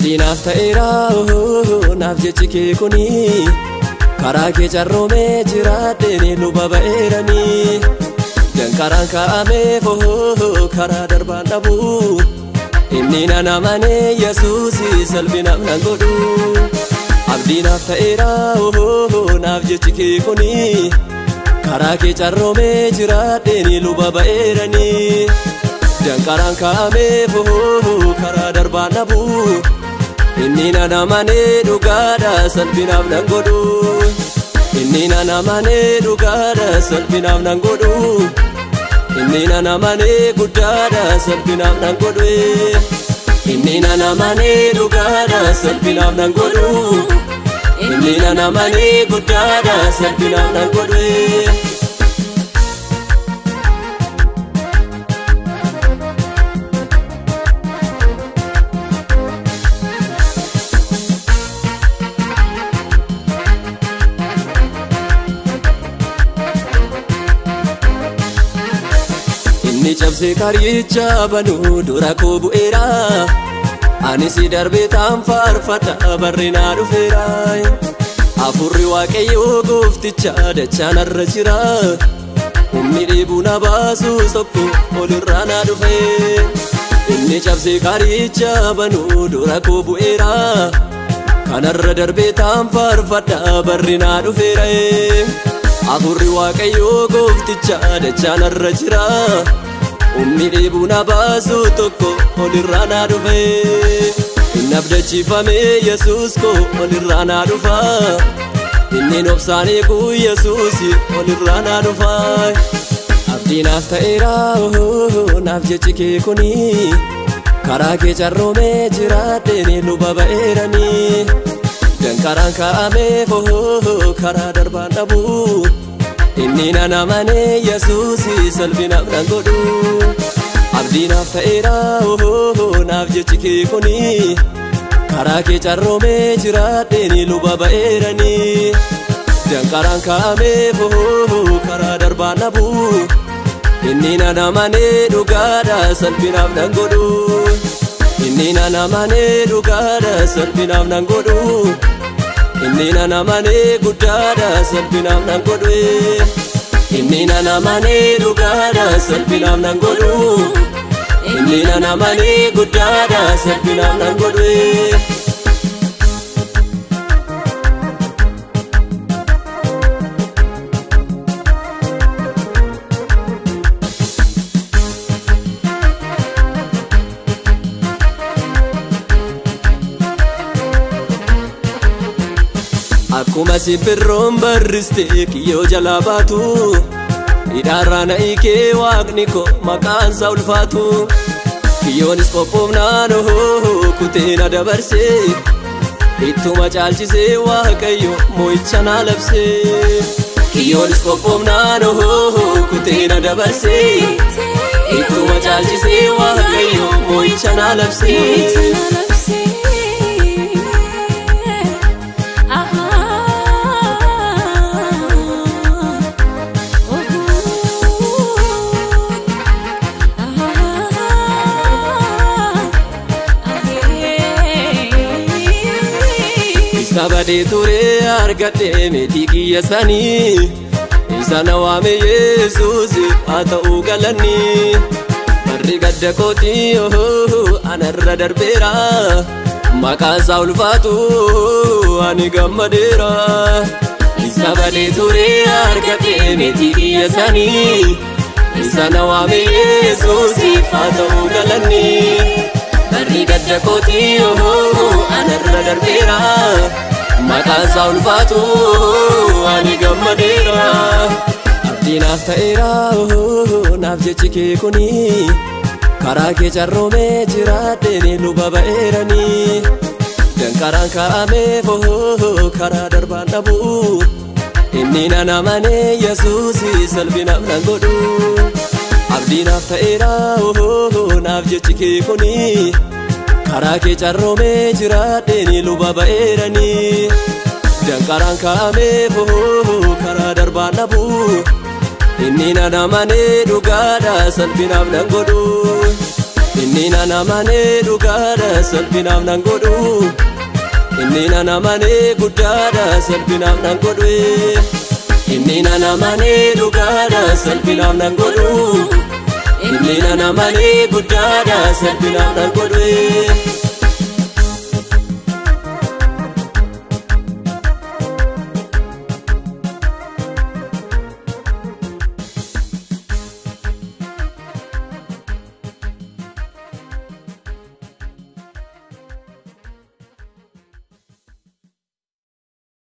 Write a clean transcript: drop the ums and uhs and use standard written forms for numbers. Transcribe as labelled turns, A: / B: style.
A: Abdii naaf ta'eera naaf jechi kee kuni karaa kee carroomee jiraadheen luba ba'eeranii danqaraan kaa'amee karaa darbaan dhabu inni nan amanee Yesuusi salphinaaf nan godhu. Abdii naaf ta'eera naaf jechi kee kuni karaa kee carroomee jiraadheen luba ba'eeranii danqaraan kaa'amee karaa darbaan dhabu inni nan amanee dhugaadha salphinaaf nan godhu. Inni nan amanee dhugaadha salphinaaf nan godhu. Inni nan amanee guddaadha salphinaaf nan godhu. Inni nan amanee dhugaadha salphinaaf nan godhu. Inni nan amanee guddaadha salphinaaf nan godhu. Inni cabsee karicha banuu dura koo bu'eera. Anis darbee taan faarfadha barri naa dhufeera. Afurri Waaqayyoo goofticha dachaan irra jira. Humni dhiibuu na baasus tokko olirraa naa dhufe. Inni cabsee karicha banuu dura koo bu'eera. Kanarra darbee taan faarfadha barri naa dhufeera. Afurri Waaqayyoo goofticha dachaan irra jira. Humni dhiibuu na baasu tokko olirraa naa dhufe. Inni abdachiifame Yesuus koo olirraa naa dhufa. Inni obsaan eegu Yesuus olirraa naa dhufa. Abdii naaf ta'eera naaf jechi kee kuni karaa kee carroomee jiraadheen luba ba'eeranii danqaraan kaa'amee karaa darbaan dhabu inni nan amanee Yesuusi salphinaaf nan godhu. Abdii naaf ta'eera naaf jechi kee kuni karaa kee carroomee jiraadheen luba ba'eeranii danqaraan kaa'amee karaa darbaan dhabu inni nan amanee dhugaadha salphinaaf nan godhu. Inni nan amanee dhugaadha salphinaaf nan godhu. Inni nan amanee guddaadha salphinaaf nan godhu. Inni nan amanee dhugaadha salphinaaf nan godhu. Inni nan amanee guddaadha salphinaaf nan godhu. Akkuma simbirroon barristee kiyyoo jalaa baatu hidhaarraa na hiikee waaqni koo maqaan isaa ulfaatu. Kiyyoonis qophoofnaan kutee na dabarsee ittuma caalchisee Waaqayyo moo'icha na labsee. Kiyyoonis qophoofnaan kutee na dabarsee ittuma caalchisee Waaqayyo moo'icha na labsee. Sabadee ture argadhee meetii kiyya sanii isa na waame Yesuus haa ta'uu galanni. Barri gadda kootii anarra darbeera maqaan isaa ulfaatu ani gammadeera. Sabadee ture argadhee meetii kiyya sanii isa na waame Yesuus haa ta'uu galanni. Barri gadda kootii anarra darbeera maqaan isaa ulfaatu ani gammadeera. Abdii naaf ta'eera naaf jechi kee kuni karaa kee carroomee jiraadheen luba ba'eeranii danqaraan kaa'amee karaa darbaan dhabu inni nan amanee Yesuusi salphinaaf nan godhu. Abdii naaf ta'eera naaf jechi kee kuni karaa kee carroomee jiraadheen luba ba'eeranii danqaraan kaa'amee karaa darbaan dhabu inni nan amanee dhugaadha salphinaaf nan godhu. Inni nan amanee dhugaadha salphinaaf nan godhu. Inni nan amanee guddaadha salphinaaf nan godhu. Inni nan amanee dhugaadha salphinaaf nan godhu. Inni nan amanee guddaadha salphinaaf nan godhu.